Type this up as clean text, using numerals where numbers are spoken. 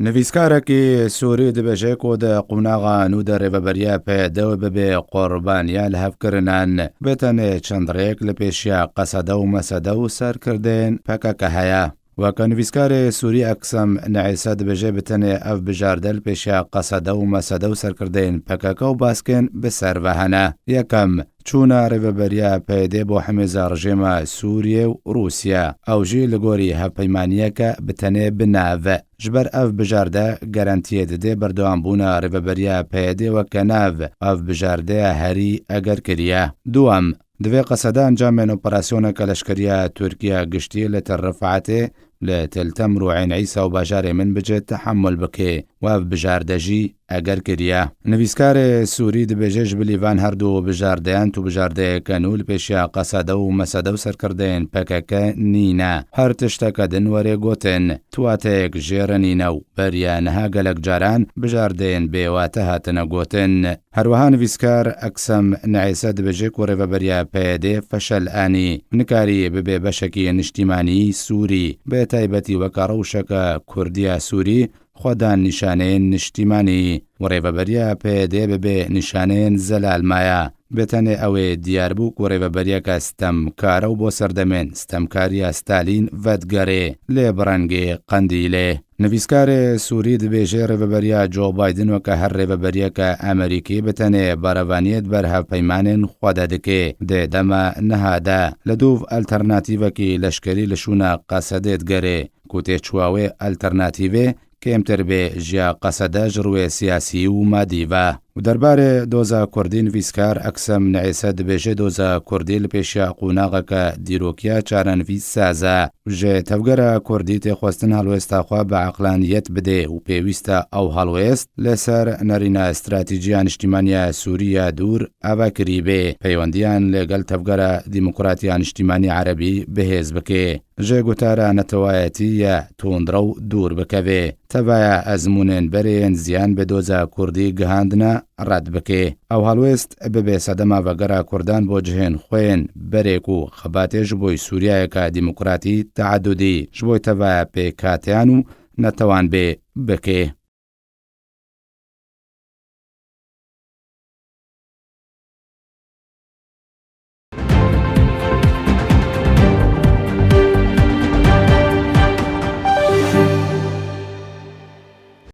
Nivîskarekî Sûrî dibêje ku di qonaxa nû de rêveberiya PYD wê bibe qurbaniya lihevkirinan. Bi tenê çend rêk li pêşiya Qesede û Mesede û serkirdeyên pkk heye. Weke nivîskarê Sûrî Eksem Neîse dibêje bi tenê ev bijarde li pêşiya Qesede û Mesede û serkirdeyên pkk û baskên bi ser ve hene. Yekem, Çûna rêveberiya PYD bo hemêza rejêma Sûriyê û Rûsye. Ew jî li gorî hevpeymaniyeke bi tenê bi nav. Ji ber ev bijarde garantiyê didê berdewambûna rêveberiya PYD weke nav, ev bijardeya herî eger kiriye. Duwem, Divê qesede encamên operasyoneke leşkeriya Tirkiye giştî li Til Rifetê, li Til Temr û Eyn Îsa û bajarê Minbicê tehemul bike û ev bijarde jî eger kiriye. Nivîskarê Sûrî dibêje ji bilî van her du bijardeyan tu bijardeyeke nû li pêşiya Qesede û Mesede û serkirdeyên pkk nîne. Her tişteke din were gotin, tu wateyek jê re nîne û beriya niha gelek caran bijardeyên bêwate hatine gotin. Herwiha nivîskar Eksem Neêse dibêje ku rêveberiya PYD'ê feşel anî, nikarî bibe beşekî niştîmanî Sûrî, bi taybetî weke rewşeke Kurdiya Sûrî xwe dan nîşaneyên niştîmanî û rêveberiya PYD'ê bibe nîşaneyên zelal maye. Bi tenê ew ê diyar bû ku rêveberiyeke stemkar e û bo serdemên stemkariya Stalîn vedigerê lê bi rengê qendîlê. Nivîskarê Sûrî dibêje rêveberiya Joe Biden weke her rêveberiyeke Amerîkî bi tenê berevaniyê di ber hevpeymanên xwe de dike. Di dema niha de li dûv alternatîvekî leşkerî li şûna Qesedê digerê ku têçûa wê alternatîvê kêmtir bê ji ya Qesede ji rûyê siyasî û madî ve. Û derbarê doza kurdî nivîskar Eksem Neîse dibêje doza kurdî li pêşiya qonaxeke dîrokiya çarenivîs saz e. Ji tevgera kurdî tê xwestin helwêsta xwe bi eqlaniyet bidê û pêwîst e ew helwêst li ser nerîna stratîjiya niştîmaniya Sûrî ya dûr ava kirî bê, peywendiyan li gel tevgera demokratiya niştîmanî erebî bihêz bike. Ji gotara netewayetî ya tundrew dûr bikeve. Tevaya ezmûnên berê yên ziyan bi doza kurdî gihandine red bike. Ew helwêst bibe sedema vegera kurdan bo cihên xwe yên berê ku xebatê ji bo Sûriyeyeke demokratî teedudî ji bo tevaya pêkhateyan û netewan bê bike.